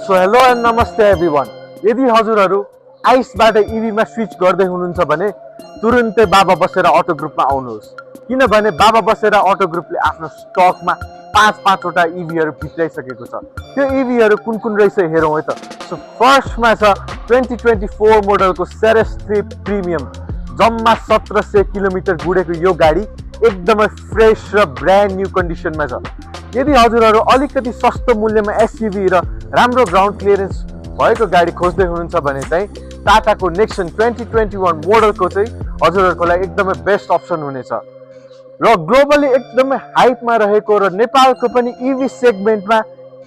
So hello and नमस्ते everyone. यदि हजुरहरू आइसबाट इभीमा switch गर्दै हुनुहुन्छ भने तुरुन्तै बाबा बसेर अटो ग्रुपमा आउनुहोस्, किनभने बाबा बसेर अटो ग्रुपले आफ्नो स्टकमा पाँचवटा इभीहरू भित्राइसकेको छ। त्यो इभीहरू कुन कुन रहेछ हेरौँ है त। सो फर्स्टमा छ 2024 मोडलको सेरेस 3 प्रिमियम, जम्मा 1700 किलोमिटर गुडेको यो गाडी एकदमै फ्रेस र ब्रान्ड न्यू कन्डिसनमा छ। यदि हजुरहरू अलिकति सस्तो मूल्यमा एसयुभी र राम्रो ग्राउन्ड क्लियरेन्स भएको गाडी खोज्दै हुनुहुन्छ भने चाहिँ टाटाको नेक्सन 2021 मोडलको चाहिँ हजुरहरूको लागि एकदमै बेस्ट अप्सन हुनेछ र ग्लोबली एकदमै हाइपमा रहेको र नेपालको पनि इभी सेगमेन्टमा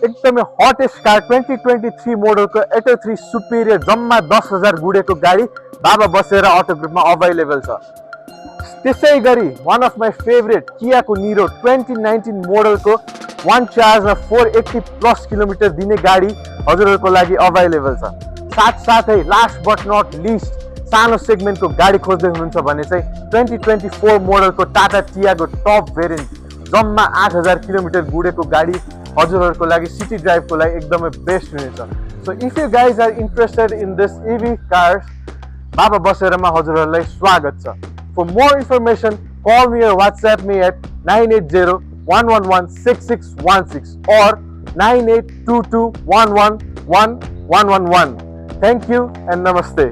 एकदमै हटेस्ट कार 2023 मोडलको एटो 3 सुपेरियर, जम्मा 10,000 गुडेको गाडी बाबा बसेर अटो ग्रुपमा अभाइलेबल छ। त्यसै गरी वान अफ माई फेभरेट कियाको निरो 2019 मोडलको 1 चार्जमा 480 प्लस किलोमिटर दिने गाडी हजुरहरूको लागि अभाइलेबल छ। साथसाथै लास्ट बट नट लिस्ट सानो सेगमेन्टको गाडी खोज्दै हुनुहुन्छ भने चाहिँ 2024 मोडलको टाटा टियागो टप भेरिएन्ट, जम्मा 8,000 किलोमिटर गुडेको गाडी हजुरहरूको लागि सिटी ड्राइभको लागि एकदमै बेस्ट हुनेछ। So if you guys are interested in this EV cars, बाबा बसेरमा हजुरहरूलाई स्वागत छ। For more information, call me or WhatsApp me at 980-111-6616 or 9822-111-1111. Thank you and namaste.